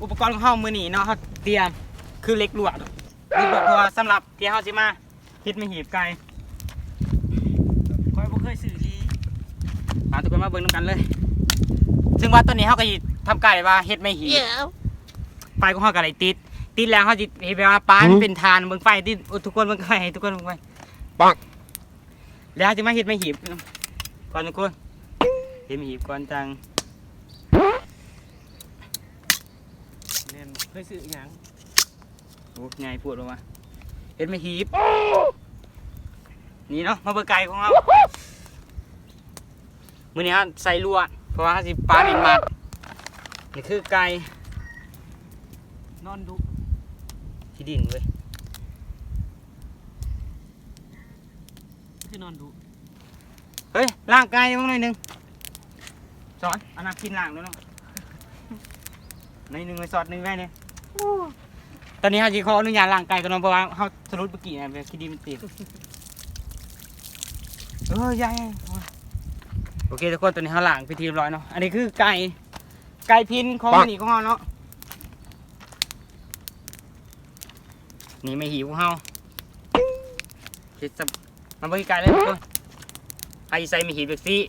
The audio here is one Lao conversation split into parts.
ອຸປະກອນຂອງເຮົາມື້ນີ້ເນາະ ເຮົາຕຽມຄືເຫຼັກລວດ ເຫຼັກລວດ ເພາະວ່າສຳລັບທີ່ເຮົາຊິມາເຮັດໄມ້ຫີບໄກ່ ຂ້ອຍບໍ່ເຄີຍຊື້ລີ ມາທຸກຄົນມາເບິ່ງນຳກັນເລີຍ. ເຊິ່ງວ່າຕອນນີ້ເຮົາກໍຊິທຳການວ່າເຮັດໄມ້ຫີບ ໄຟຂອງເຮົາກໍໄດ້ຕິດ ຕິດແລ້ວເຮົາຊິເຮັດແບບວ່າປາມັນເປັນຖ່ານ ເບິ່ງໄຟຕິ ໂອ້ ທຸກຄົນເບິ່ງໄຟ ໃຫ້ທຸກຄົນເບິ່ງໄຟ ປັງ ແລ້ວເຮົາຊິມາເຮັດໄມ້ຫີບກ່ອນທຸກຄົນ ເຮັດໄມ້ຫີບກ່ອນຈັ່ງ ແມ່ນ ເຄີຍຊື້ອີຫຍັງ ໂອ້ ໃຫຍ່ໂພດບໍ່ວະ ເຮັດໄມ້ຫີບ ນີ້ເນາະ ມາເບິ່ງໄກ່ຂອງເຮົາ ມື້ນີ້ເຮົາໃສ່ລວດ ເພາະວ່າເຮົາຊິປາເປັນມັດ ນີ້ຄືໄກ່ ນອນດຸ ຂີ້ດິນເວີຍ ຄືນອນດຸ ເຮີ້ຍ ລ້າງໄກ່ເບິ່ງໜ້ອຍໜຶ່ງ ສອນ ເອົານ້ຳກິນລ້າງເດີເນາະ ໜ້ອຍໜຶ່ງ ໄວ້ສອດໜຶ່ງໄວ້ນີ້ ຕອນນີ້ເຮົາຊິຂໍອະນຸຍາດລ້າງໄກ່ກ່ອນເນາະ ເພາະວ່າເຮົາສະຫຼຸດເມື່ອກີ້ນະ ແບບຂີ້ດິນມັນເຕັມ ເອີ ຢ່າ ໂອເຄທຸກຄົນ ຕອນນີ້ເຮົາລ້າງເປັນທີ່ຮຽບຮ້ອຍເນາະ ອັນນີ້ຄືໄກ່ ໄກ່ພິນຂອງມື້ນີ້ຂອງເຮົາເນາະ ນີ້ໄມ້ຫີບຂອງເຮົາ ເຮັດຊະ ມາເບິ່ງໃກ້ໆເລີຍທຸກຄົນ ເຮົາຊິໃສ່ໄມ້ຫີບຈັ່ງຊີ້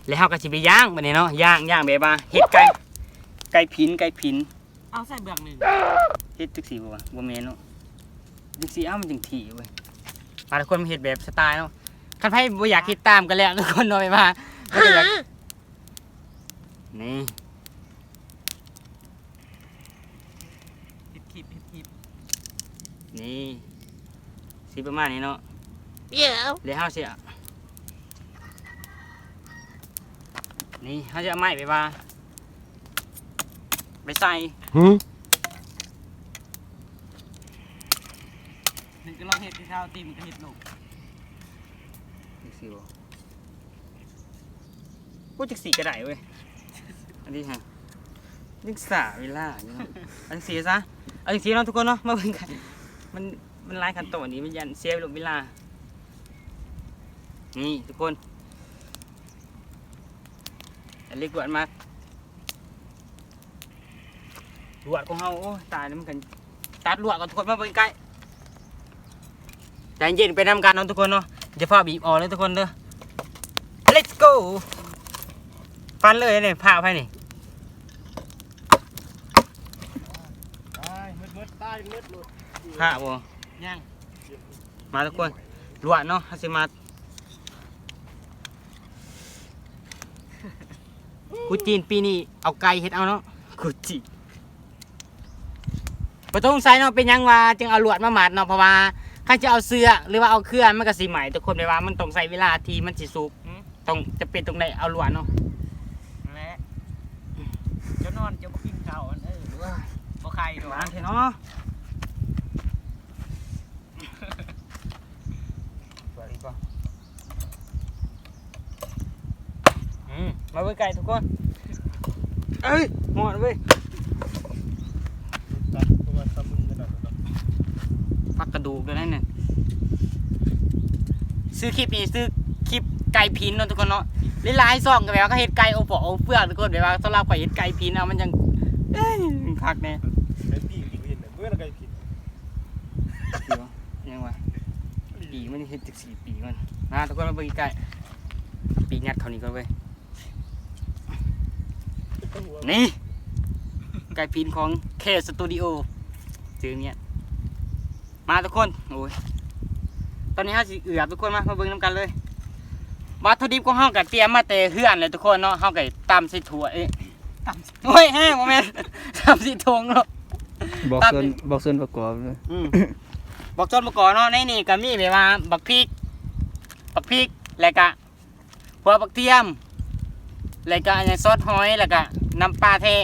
ແລ້ວເຮົາກໍຊິໄປຍ່າງບັດນີ້ເນາະ ຍ່າງ ຍ່າງແບບວ່າເຮັດໄກ່ ໄກ່ພິນ ໄກ່ພິນ ເອົາໃສ່ເບື້ອງໜຶ່ງ ເຮັດຈັ່ງຊີ້ບໍ່ວະ ບໍ່ແມ່ນເນາະ ຈັ່ງຊີ້ ເອົາມັນຈັ່ງຖີ່ເວີຍ ມາທຸກຄົນມາເຮັດແບບສະໄຕເນາະ ຄັນໃຜບໍ່ຢາກເຮັດຕາມກໍແລ້ວທຸກຄົນເນາະ ແບບວ່າ ນີ້ ເຮັດຄລິບ ເຮັດຄລິບ ນີ້ ຊິປະມານນີ້ເນາະ ແລ້ວເຮົາຊິ ນີ້ ເຮົາຊິເອົາໄມ້ໄປວ່າ ໄປໃສ່ ຫື ນີ້ກໍລອງເຮັດຄືເຂົາ ຕີມັນກໍເຮັດລົງ ຈັ່ງຊີ້ບໍ່? ໂອ້ ຈັກສີກໍໄດ້ເວີຍ ອັນນີ້ຮະ ຍັງສາເວລາຢູ່ເນາະ ອັນສີຊະ ເອົາຈັ່ງຊີ້ເນາະທຸກຄົນເນາະ ມາເບິ່ງກັນ ມັນ ມັນຫຼາຍຂັ້ນຕອນນີ້ ມັນຢ້ານເສຍເວລາ ນີ້ທຸກຄົນ ເອົາເຫຼັກກວດມາ ລວດຂອງເຮົາ ໂອ້ຍ ຕາຍແລ້ວ ມັນກັນຕັດລວດກ່ອນ ທຸກຄົນ ມາເບິ່ງໃກ້ ໃຈເຢັນໄປນຳກັນເນາະທຸກຄົນເນາະ ຢ່າຟ້າວບີບອອກເດີທຸກຄົນເດີ ເລັດໂກ ຟັນເລີຍນີ້ ຜ້າໃຜນີ້ ຕາຍໝົດ ຕາຍໝົດໂລດ ຜ້າບໍ່ ຍັງ ມາທຸກຄົນ ລວດເນາະ ເຮົາຊິມາ ກຸດຈີນປີນີ້ເອົາໄກ່ເຮັດເອົາເນາະ ກຸດຈີນ ບໍ່ຕ້ອງສົງໄສເນາະ ເປັນຫຍັງວ່າຈຶ່ງເອົາລວດມາມັດເນາະ ເພາະວ່າຄັນຈະເອົາເຊືອກ ຫຼືວ່າເອົາເຄື່ອງ ມັນກໍຊິໄໝ້ທຸກຄົນ ແບບວ່າມັນຕ້ອງໃຊ້ເວລາທີ່ມັນຊິສຸກ ຕ້ອງ ຈຳເປັນຕ້ອງໄດ້ເອົາລວດເນາະ ນັ້ນແຫຼະ ເຈົ້ານອນເຈົ້າບໍ່ກິນເຂົ້າ ອັນ ເອີ ບໍ່ໄຄດອກ ມາແທ້ເນາະ. ເປີດອີກບໍ່? ອືມ ມາເບິ່ງໃກ້ທຸກຄົນ ເອີຍ ຮ້ອນເວີຍ ຕັດເພາະວ່າຊຳມືຂະໜາດນັ້ນເນາະ ພັກກະດູກເລີຍນັ້ນນະ ຊື່ຄລິບນີ້ຊື່ຄລິບໄກ່ພິນເນາະທຸກຄົນເນາະ ຫຼາຍໆຊ່ອງກໍແບບວ່າເຂົາເຮັດໄກ່ໂອປອກໂອເປືອກທຸກຄົນ ແບບວ່າສຳລັບຂ້ອຍເຮັດໄກ່ພິນເອົາ ມັນຈັ່ງ ເອີຍ ມັນຄັກແນ່ ໄກ່ປີກເຫັນເລີຍ ເບິ່ງແລ້ວໄກ່ພິນ ຫຍັງວະ ປີກມັນເຮັດຈັກສີ່ປີມັນ ມາທຸກຄົນມາເບິ່ງໃກ້ໆ ປີກຍັດເຂົ້ານີ້ກ່ອນເວີຍ ນີ້ ໄກ່ພິນຂອງ K Studio ຈື່ເມຍ ມາທຸກຄົນ ໂອ້ຍ ຕອນນີ້ເຮົາຊິເອືອບ ທຸກຄົນມາ ມາເບິ່ງນຳກັນເລີຍ ວັດຖຸດິບຂອງເຮົາກໍຕຽມມາແຕ່ເຮືອນແຫຼະທຸກຄົນເນາະ ເຮົາກໍຕຳໃສ່ຖ້ວຍ ຕຳ ໂອ້ຍ ເອີ ບໍ່ແມ່ນ ຕຳໃສ່ຖົງເນາະ ບອກສ່ວນ ຕຳ ບອກສ່ວນປະກອບເລີຍ ອືມ ບອກສ່ວນປະກອບເນາະ ໃນນີ້ກໍມີແບບວ່າບັກພິກ ບັກພິກ ແລ້ວກະຫົວບັກທຽມ ແລ້ວກະອັນຫຍັງ ຊອດຫອຍ ແລ້ວກະນ້ຳປາແທ້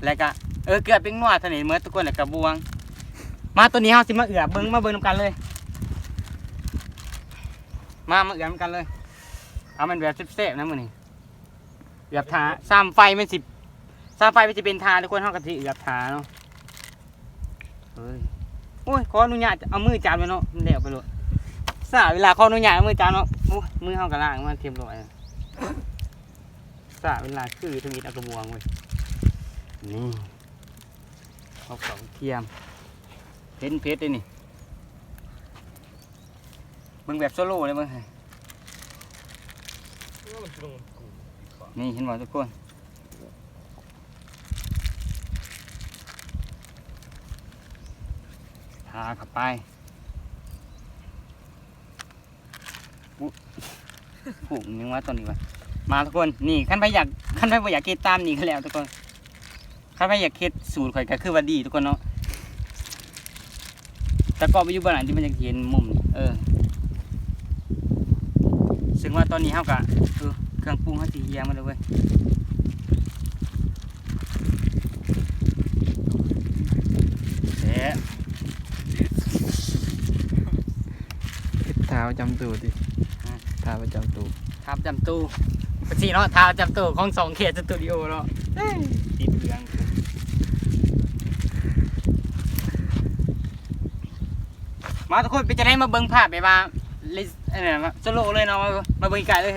ແລ້ວກະ ເອີ ເກືອ ແປ້ງນົວ ເທົ່ານີ້ໝົດທຸກຄົນ ແລ້ວກະບວງ ມາ ໂຕນີ້ເຮົາຊິມາເອືອບເບິ່ງ ມາເບິ່ງນຳກັນເລີຍ ມາ ມາເອືອບນຳກັນເລີຍ ເອົາມັນແບບແຊບໆນະມື້ນີ້ ເອືອບຖ້າ ຊ່ຳໄຟມັນຊິ ຊ່ຳໄຟມັນຊິເປັນຖ່ານ ທຸກຄົນ ເຮົາກໍຊິເອືອບຖ້າເນາະ ເອີຍ ໂອ້ຍ ຂໍອະນຸຍາດເອົາມືຈັບໄວ້ເນາະ ມັນແລ້ວໄປໂລດ ສາເວລາ ຂໍອະນຸຍາດເອົາມືຈັບເນາະ ໂອ້ຍ ມືເຮົາກໍລ້າງມາຮຽບຮ້ອຍ ສາເວລາ ຄືທຳອິດເອົາກະບວງເວີຍ ນີ້ ເອົາເຂົ້າທຽມ ເຫັນເຜັດເດ້ນີ້ ເບິ່ງແບບໂຊໂລເລີຍເບິ່ງ ນີ້ເຫັນບໍ່ທຸກຄົນ ທາເຂົ້າໄປ. ອຸ ພຸ້ງຍັງວ່າຕອນນີ້ວ່າ ມາທຸກຄົນ ນີ້ ຄັນໃຜຢາກ ຄັນໃຜບໍ່ຢາກເຮັດຕາມນີ້ກໍແລ້ວທຸກຄົນ ຄັນໃຜຢາກເຮັດສູດຂ້ອຍກໍຄືວ່າດີທຸກຄົນເນາະ ແຕ່ກໍໄປຢູ່ບ່ອນນັ້ນທີ່ມັນຢາກເຫັນມຸມ ເອີ ເຊິ່ງວ່າຕອນນີ້ເຮົາກໍ ເອີ ເຄື່ອງປຸງເຮົາຊິຮຽງໝົດແລ້ວເວີຍ ແຊບ ເຮັດທ່າປະຈຳໂຕຕິ ຮະ ທ່າປະຈຳໂຕ ທ່າປະຈຳໂຕ ປະຊິເນາະ ທ່າປະຈຳໂຕຂອງຊ່ອງເຄສຕູດິໂອເນາະ ຕິດເຫຼືອງ ມາທຸກຄົນ ເປັນຈັ່ງໃດ ມາເບິ່ງພາບແບບວ່າ ເລ ອັນນັ້ນ ໂຊໂລເລີຍເນາະ ມາເບິ່ງໃກ້ໆເລີຍ.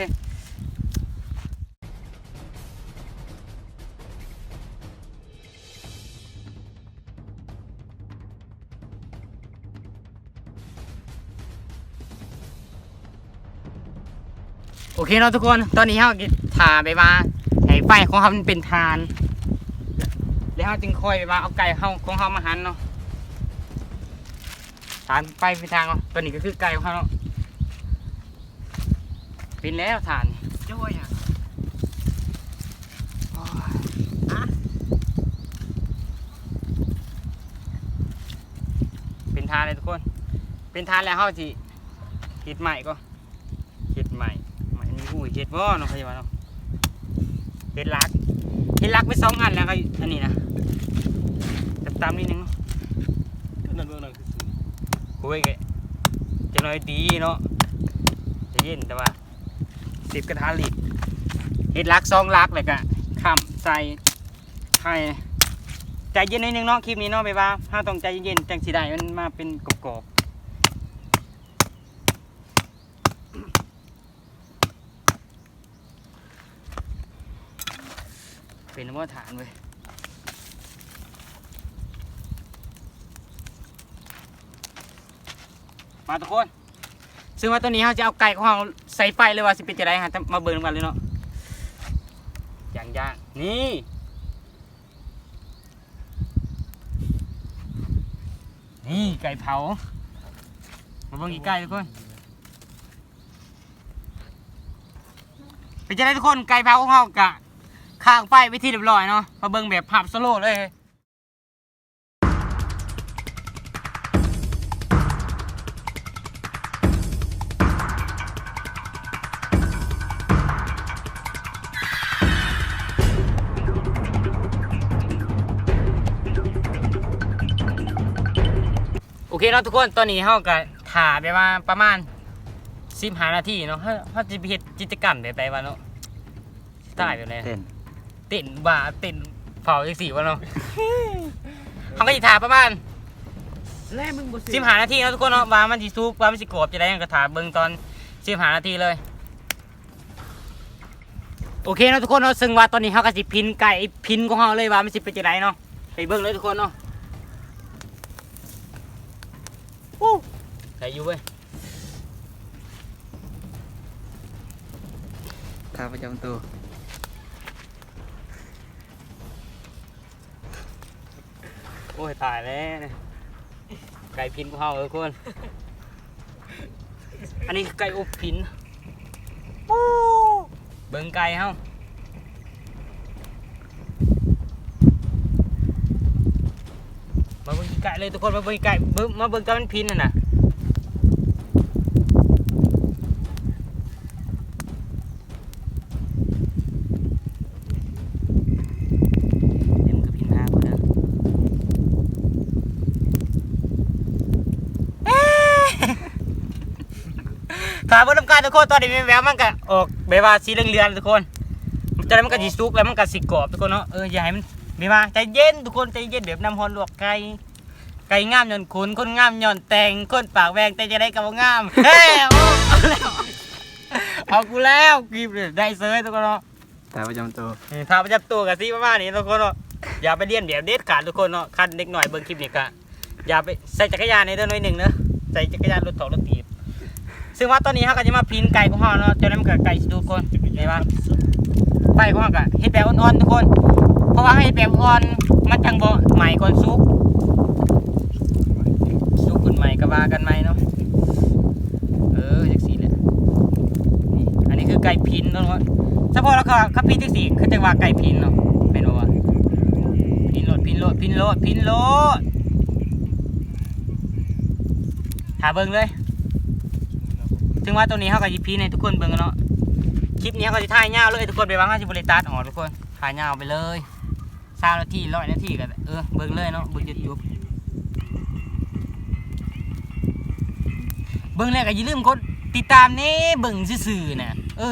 ໂອເຄເນາະທຸກຄົນ ຕອນນີ້ເຮົາກໍຖ້າແບບວ່າໃຫ້ໄຟຂອງເຮົາມັນເປັນຖ່ານ ແລ້ວເຮົາຈຶ່ງຄ່ອຍແບບວ່າເອົາໄກ່ເຮົາ ຂອງເຮົາມາຫັນເນາະ ຖ່ານໄຟເປັນຖ່ານເນາະ ຕອນນີ້ກໍຄືໄກ່ຂອງເຮົາເນາະ ເປັນແລ້ວຖ່ານ ໂອ້ຍ ອະ ໂອ້ຍ ອະ ເປັນຖ່ານແລ້ວທຸກຄົນ ເປັນຖ່ານແລ້ວເຮົາຊິເຮັດໄມ້ກ່ອນ ເຮັດໄມ້ ໄມ້ມີຮູເຮັດບໍ່ເນາະ ເຂົາເຈົ້າວ່າເນາະ ເຮັດຫຼັກ ເຮັດຫຼັກໄປສອງອັນແລ້ວກໍອັນນີ້ນະ ຕ່ຳໆນິດໜຶ່ງເນາະ ໂອ້ຍ ຈັກໜ້ອຍດີເນາະ ໃຈເຢັນ ແຕ່ວ່າສິບກະທະເຫຼັກ ເຮັດຫຼັກສອງຫຼັກ ແລ້ວກະຄ້ຳໃສ່ໄຂ່ ໃຈເຢັນໜ້ອຍໜຶ່ງເນາະ ຄລິບນີ້ເນາະ ແບບວ່າເຮົາຕ້ອງໃຈເຢັນໆ ຈັ່ງຊິໄດ້ມັນມາເປັນກອບໆ. ເປັນບໍ່ຖານເວີຍ ມາທຸກຄົນ ເຊິ່ງວ່າຕອນນີ້ເຮົາຈະເອົາໄກ່ຂອງເຮົາໃສ່ໄຟເລີຍວ່າຊິເປັນຈັ່ງໃດ ເຮົາມາເບິ່ງນຳກັນເລີຍເນາະ ຢ່າງ ຢ່າງ ນີ້ ນີ້ໄກ່ເຜົາ ມາເບິ່ງໃກ້ໆທຸກຄົນ ເປັນຈັ່ງໃດທຸກຄົນ ໄກ່ເຜົາຂອງເຮົາກະຄ້າງໄຟເປັນທີ່ຮຽບຮ້ອຍເນາະ ມາເບິ່ງແບບພາບໂຊໂລເລີຍ. ໂອເຄເນາະທຸກຄົນ ຕອນນີ້ເຮົາກະຖ້າແບບວ່າປະມານສິບຫ້ານາທີເນາະ ເຮົາ ເຮົາຈະໄປເຮັດກິດຈະກຳແບບໃດວະເນາະ ສະໄຕແບບໃດ ເຕັ້ນ ເຕັ້ນ ເຕັ້ນ ບ້າ ເຕັ້ນເຜົາຈັ່ງຊີ້ວະເນາະ ເຮົາກະຊິຖ້າປະມານ ແລະ ມຶງບໍ່ ສິບຫ້ານາທີເນາະທຸກຄົນເນາະ ວ່າມັນຊິສຸກ ວ່າມັນຊິກອບຈັ່ງໃດ ເຮົາກະຖ້າເບິ່ງຕອນສິບຫ້ານາທີເລີຍ. ໂອເຄເນາະທຸກຄົນເນາະ ເຊິ່ງວ່າຕອນນີ້ເຮົາກະຊິພິນໄກ່ພິນຂອງເຮົາເລີຍວ່າມັນຊິເປັນຈັ່ງໃດເນາະ ໄປເບິ່ງເລີຍທຸກຄົນເນາະ ໂອ້ ໄດ້ຢູ່ເວີຍ ທ່າປະຈຳໂຕ. ໂອ້ຍ ຕາຍແລ້ວ ໄກ່ພິນຂອງເຮົາທຸກຄົນ ອັນນີ້ຄືໄກ່ອົບພິນ ໂອ້ ເບິ່ງໄກ່ເຮົາ ມາເບິ່ງໃກ້ໆເລີຍທຸກຄົນ ມາເບິ່ງໃກ້ ມາເບິ່ງຕອນມັນພິນຫັ້ນນະ. ເອີ ມັນກະບິນມາພຸ້ນນະ ຖ້າເບິ່ງນຳກັນທຸກຄົນ ຕອນນີ້ແວວມັນກະອອກແບບວ່າສີເຫຼືອງໆທຸກຄົນ ຈາກນັ້ນມັນກະຊິສຸກແລ້ວ ມັນກະຊິກອບທຸກຄົນເນາະ ເອີ ຢ່າໃຫ້ມັນ ແບບວ່າໃຈເຢັນທຸກຄົນ ໃຈເຢັນ ແບບນ້ຳຮ້ອນລວກໄກ່ ໄກ່ງາມຍ້ອນຂົນ ຄົນງາມຍ້ອນແຕ່ງ ຄົນປາກແຫວ່ງແຕ່ຈັ່ງໃດກະບໍ່ງາມ ເອີ ເອົາແລ້ວ ເອົາກູແລ້ວ ຄລິບນີ້ໄດ້ເສີຍທຸກຄົນເນາະ. ທ່າປະຈຳໂຕ ເອີ ທ່າປະຈຳໂຕກະຊິປະມານນີ້ທຸກຄົນເນາະ ຢ່າໄປລຽນແບບເດັດຂາດທຸກຄົນເນາະ. ຄັນເດັກນ້ອຍເບິ່ງຄລິບນີ້ກະຢ່າໄປ ໃສ່ຈັກກະຍານໃຫ້ເດີໜ້ອຍໜຶ່ງເດີ ໃສ່ຈັກກະຍານລົດຖອກລົດຖີບ. ຊຶ່ງວ່າຕອນນີ້ເຮົາກະຈະມາຜິນໄກ່ຂອງເຮົາເນາະ, ເຈົ້ານັ້ນມັນກະໃກ້ສຸກກ່ອນ. ເຫັນບໍ່? ໄຟຂອງເຮົາກະເຮັດແບບອ່ອນໆທຸກຄົນ ເພາະວ່າເຮົາເຮັດແບບອ່ອນ ມັນຈັ່ງບໍ່ໄໝ້ກ່ອນສຸກ. ສຸກກ່ອນໄໝ້ກະວ່າກັນໃໝ່ເນາະ. ເອີ ຈັ່ງຊີ້ແຫຼະ. ນີ້ ອັນນີ້ຄືໄກ່ຜິນເນາະ. ສະເພາະລາວເຂົາ ເຂົາຜິດຈັ່ງຊີ້ ເຂົາຈັ່ງວ່າໄກ່ຜິນເນາະ ແມ່ນບໍ່ວະ? ຜິນໂລດ ຜິນໂລດ ຜິນໂລດ ຜິນໂລດ. ຖ້າເບິ່ງເລີຍ. ເຖິງວ່າໂຕນີ້ເຮົາກະຊິຜິນໃຫ້ທຸກຄົນເບິ່ງເນາະ. ຄລິບນີ້ເຮົາກະຊິຖ່າຍຍາວເລີຍທຸກຄົນ ແບບວ່າເຮົາຊິບໍ່ໄດ້ຕັດອອກທຸກຄົນ ຖ່າຍຍາວໄປເລີຍ. ຊາວນາທີ ຮ້ອຍນາທີກະ ເອີ ເບິ່ງເລີຍເນາະ ເບິ່ງຈົນຈົບ. ເບິ່ງແລ້ວກະຢ່າລືມກົດຕິດຕາມແດ່ ເບິ່ງຊື່ໆນະ ເອີ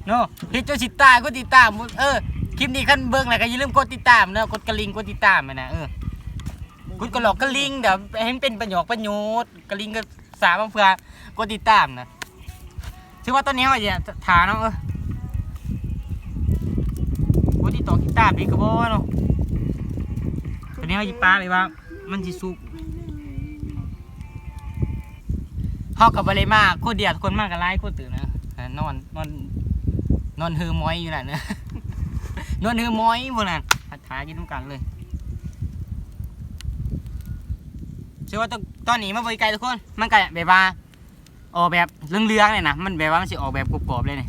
ເນາະ ເຮັດຈົນຊິຕາຍກົດຕິດຕາມ. ເອີ ຄລິບນີ້ຄັນເບິ່ງແລ້ວກະຢ່າລືມກົດຕິດຕາມເນາະ ກົດກະລິ່ງ ກົດຕິດຕາມຫັ້ນນະ. ເອີ ກົດກະຫຼອກກະລິ່ງ ດຽວໃຫ້ມັນເປັນປະໂຫຍດ ປະໂຫຍດ ກະລິ່ງກະ ສາມເພື່ອກົດຕິດຕາມນະ. ຖືວ່າຕອນນີ້ເຮົາຈະຖ້າເນາະ ເອີ ບໍ່ຕິດຕໍ່ຕິດຕາມນີ້ກະບໍ່ເນາະ. ຕອນນີ້ເຮົາຊິປາໄປວ່າມັນຊິສຸກ ເຮົາກະບໍ່ໄດ້ມາຄົນດຽວ ຄົນມາກະຫຼາຍຄົນຕື່ມນະ. ນອນ ນອນ ນອນເຫີໝອຍຢູ່ນັ້ນນະ ນອນເຫີໝອຍພວກນັ້ນ. ຖ້າກິນນຳກັນເລີຍ. ເຊື່ອວ່າຕອນ ຕອນນີ້ມາເບິ່ງໃກ້ທຸກຄົນ ມັນກະແບບວ່າ ອອກແບບເຫຼືອງໆເລີຍນະ ມັນແບບວ່າມັນຊິອອກແບບກອບໆເລີຍນີ້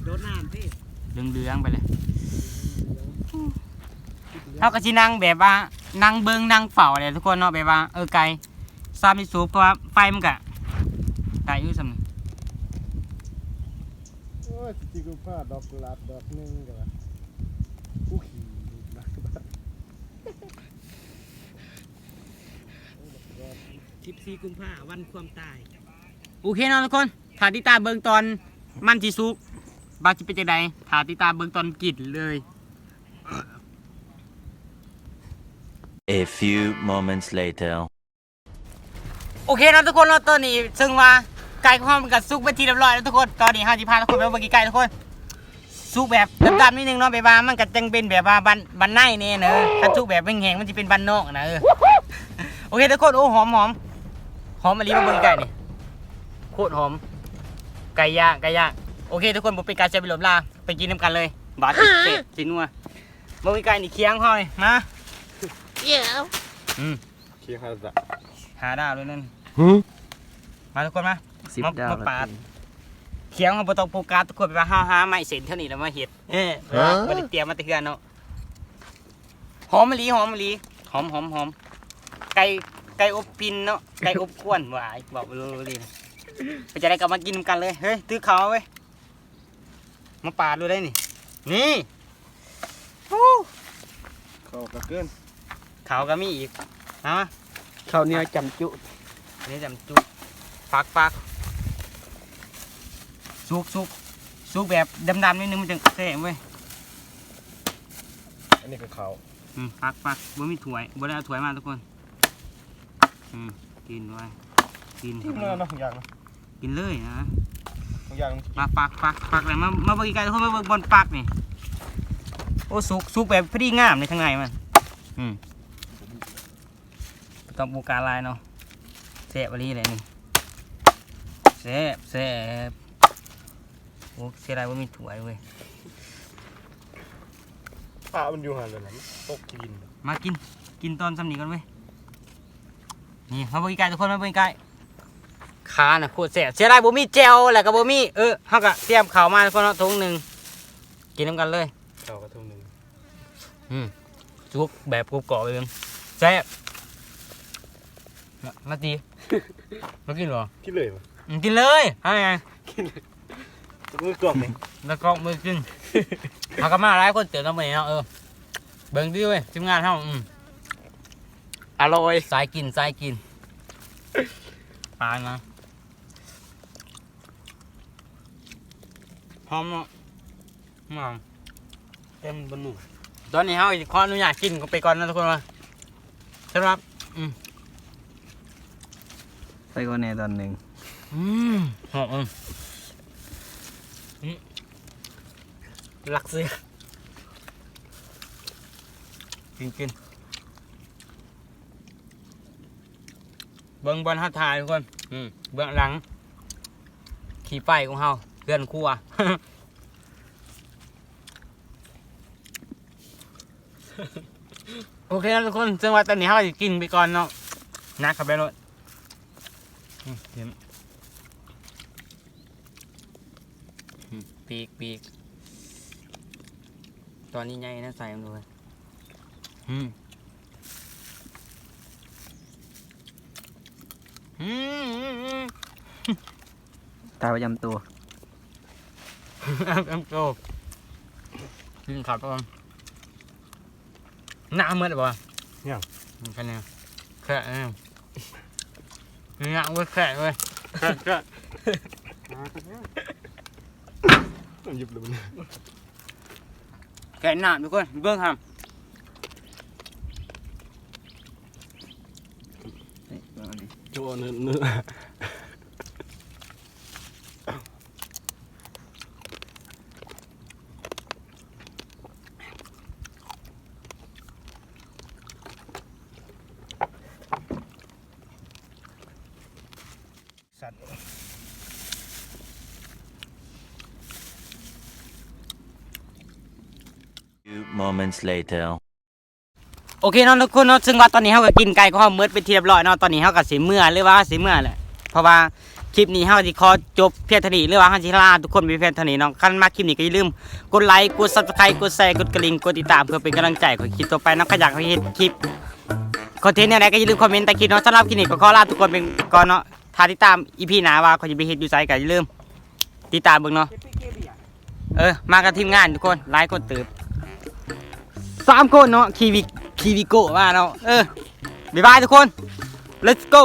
ໂດດນ້ຳຕິ ເຫຼືອງໆໄປເລີຍ. ເຮົາກະຊິນັ່ງແບບວ່ານັ່ງເບິ່ງນັ່ງເຝົ້າແຫຼະທຸກຄົນເນາະ ແບບວ່າ ເອີ ໄກ່ຊາວມີສຸກ ເພາະວ່າໄຟມັນກະໄດ້ຢູ່ຊ່ຳນີ້. ໂອ້ຍ ຊິກຸມພາດອກກຸຫຼາບດອກໜຶ່ງກະວ່າ ກູຂີ່ມາ ສິບສີ່ກຸມພາ ວັນຄວາມຕາຍ. ໂອເຄເນາະທຸກຄົນ ຖ້າຕິດຕາມເບິ່ງຕອນມັນຊິສຸກວ່າຊິເປັນຈັ່ງໃດ ຖ້າຕິດຕາມເບິ່ງຕອນກິນເລີຍ. A few moments later. ໂອເຄເນາະທຸກຄົນເນາະ ຕອນນີ້ເຊິ່ງວ່າໄກ່ຂອງເຮົາມັນກະສຸກເປັນທີ່ຮຽບຮ້ອຍແລ້ວທຸກຄົນ. ຕອນນີ້ເຮົາຊິພາທຸກຄົນໄປເບິ່ງໃກ້ໆທຸກຄົນ. ສຸກແບບດຳໆນິດໜຶ່ງເນາະ ແບບວ່າມັນກະຈັ່ງເປັນແບບວ່າບັນ ບັນໃນແດ່ນະ. ຄັນສຸກແບບແຫ້ງໆມັນຊິເປັນບັນນອກນະ. ເອີ ໂອເຄທຸກຄົນ. ໂອ້ ຫອມ ຫອມ ຫອມອີ່ຫຼີ. ມາເບິ່ງໃກ້ນີ້ ໂຄດຫອມ ໄກ່ຍ່າງ ໄກ່ຍ່າງ. ໂອເຄທຸກຄົນ ບໍ່ເປັນການເສຍເວລາ ໄປກິນນຳກັນເລີຍ. ບາດແຊບຊິນົວ. ເບິ່ງໃກ້ນີ້ ຄຽງເຮົານີ້ ມາ ອືມ ຄຽງ ຫ້າດາວເລີຍນັ້ນ. ມາທຸກຄົນມາ ສິບດາວ ມາປາດ. ຄຽງເຮົາບໍ່ຕ້ອງໂຟກັສທຸກຄົນ ແບບວ່າເຮົາຫາໄມ້ເສັ້ນແຖວນີ້ແລ້ວມາເຮັດ ເອີ ບໍ່ໄດ້ຕຽມມາແຕ່ເຮືອນເນາະ. ຫອມອີ່ຫຼີ ຫອມອີ່ຫຼີ ຫອມ ຫອມ ຫອມ. ໄກ່ ໄກ່ອົບປິ່ນເນາະ ໄກ່ອົບຄວັນ. ຫວາຍ ເວົ້າໄປເລີຍ ເປັນຈັ່ງໃດກະມາກິນນຳກັນເລີຍ. ເຮີ້ຍ ຖືເຂົ້າເວີຍ ມາປາດໂລດໄດ໋ນີ້ ນີ້. ເຂົ້າກະເກີນ ເຂົ້າກະມີອີກ. ມາ ເຂົ້າໜຽວຈ້ຳຈຸ ນີ້ຈ້ຳຈຸ. ຟັກ ຟັກ ສຸກ ສຸກ ສຸກແບບດຳໆນິດໜຶ່ງມັນຈັ່ງແຊບເວີຍ. ອັນນີ້ກະເຂົ້າ. ອືມ ຟັກ ຟັກ ບໍ່ມີຖ້ວຍ ບໍ່ໄດ້ເອົາຖ້ວຍມາທຸກຄົນ. ອືມ ກິນໄວ້ ກິນ ກິນເລີຍເນາະ ທຸກຢ່າງເນາະ ກິນເລີຍນະ ທຸກຢ່າງ. ມາຟັກ ຟັກ ຟັກແລ້ວ ມາ ມາເບິ່ງໃກ້ໆ ທຸກຄົນ ມາເບິ່ງບ່ອນຟັກນີ້. ໂອ້ ສຸກ ສຸກແບບພໍດີງາມໃນທາງໃນມັນ. ອືມ ບໍ່ຕ້ອງໂຟກັສຫຼາຍເນາະ. ແຊບອີ່ຫຼີແຫຼະນີ້ ແຊບ ແຊບ. ໂອ້ ເສຍດາຍບໍ່ມີຖ້ວຍເວີຍ. ພາມັນຢູ່ຫັ້ນແຫຼະ ມັນຕົກຂີ້ດິນ. ມາກິນ ກິນຕອນຊ່ຳນີ້ກ່ອນເວີຍ. ນີ້ ມາເບິ່ງໃກ້ໆ ທຸກຄົນ ມາເບິ່ງໃກ້. ຂານະໂຄດແຊບ ເສຍດາຍບໍ່ມີແຈ່ວ ແລ້ວກະບໍ່ມີ ເອີ ເຮົາກະຕຽມເຂົ້າມາທຸກຄົນເນາະ ຖົງໜຶ່ງ ກິນນຳກັນເລີຍ. ເຂົ້າກະຖົງໜຶ່ງ. ອືມ ສຸກແບບກອບໆເລີຍ ແຊບ. ມາ ມາຕີ ມາກິນບໍ່? ກິນເລີຍບໍ່? ອືມ ກິນເລີຍ ຫາຫຍັງ ກິນເລີຍ. ມືກອງນີ້ ມືກອງ ມືກິນ. ເຮົາກະມາຫຼາຍຄົນເຕີບເນາະມື້ນີ້ເນາະ. ເອີ ເບິ່ງຕິເວີຍ ທີມງານເຮົາ. ອືມ ອະລ່ອຍ ສາຍກິນ ສາຍກິນ. ປານະ ຫອມເນາະ. ມາ ແຕ່ມັນບໍ່ນຸ່ມ. ຕອນນີ້ເຮົາຊິຂໍອະນຸຍາດກິນໄປກ່ອນນະທຸກຄົນເນາະ. ສຳລັບ ອືມ ໄປກ່ອນແດ່ຕອນໜຶ່ງ. ອືມ ຫອມ ອືມ ລັກເສືອ. ກິນ ກິນ ເບິ່ງບ່ອນເຮົາຖ່າຍທຸກຄົນ ອືມ ເບື້ອງຫຼັງຂີ້ໄຟຂອງເຮົາ ເຮືອນຄົວ. ໂອເຄເນາະທຸກຄົນ ເຊິ່ງວ່າຕອນນີ້ເຮົາກໍຊິກິນໄປກ່ອນເນາະ ໜັກເຂົ້າໄປໂລດ ອືມ ເຫັນ ອືມ ປີກ ປີກ ຕອນນີ້ໃຫຍ່ນະ ໃສ່ມັນດ້ວຍ ອືມ ອືມ ຕາປະຈຳໂຕ ປະຈຳໂຕ ກິນເຂົ້າກ່ອນ. ນ້ຳໝົດແລ້ວບໍ່? ຍັງ ອືມ ແຄ່ນີ້ ແຄ່ນີ້ ນີ້ນະ ໂອ້ຍ ແຄ່ເວີຍ ແຄ່ ແຄ່ ຫຍິບແລ້ວມັນ ແຄ່ນ້ຳທຸກຄົນ ເບິ່ງຫາ ນີ້ ເບິ່ງອັນນີ້ ໂຈະເນີ ເນີ. Few moments later. ໂອເຄເນາະທຸກຄົນເນາະ ເຊິ່ງວ່າຕອນນີ້ເຮົາກໍກິນໄກ່ຂອງເຮົາໝົດເປັນທີ່ຮຽບຮ້ອຍເນາະ ຕອນນີ້ເຮົາກໍຊິເມືອ ຫຼືວ່າເຮົາຊິເມືອແຫຼະ ເພາະວ່າຄລິບນີ້ເຮົາຊິຂໍຈົບພຽງເທົ່ານີ້ ຫຼືວ່າເຮົາຊິລາທຸກຄົນໄປພຽງເທົ່ານີ້ເນາະ. ຄັນມັກຄລິບນີ້ກໍຢ່າລືມກົດໄລ ກົດ Subscribe ກົດແຊ ກົດກະດິ່ງ ກົດຕິດຕາມ ເພື່ອເປັນກຳລັງໃຈຂອງຄລິບຕໍ່ໄປເນາະ. ຄັນຢາກໃຫ້ເຮັດຄລິບຄອນເທັນແນວໃດກໍຢ່າລືມຄອມເມັນໃຕ້ຄລິບເນາະ. ສຳລັບຄລິບນີ້ກໍຂໍລາທຸກຄົນໄປກ່ອນເນາະ. ຖ້າຕິດຕາມ ອີ ພີ ໜ້າວ່າຂ້ອຍຊິໄປເຮັດຢູ່ໃສກໍຢ່າລືມຕິດຕາມເບິ່ງເນາະ. ເອີ ມາກັບທີມງານທຸກຄົນ ຫຼາຍຄົນເຕີບ ສາມຄົນເນາະ ຄີວິ ຄີວິໂກະມາເນາະ. ເອີ ບາຍບາຍທຸກຄົນ Let's go.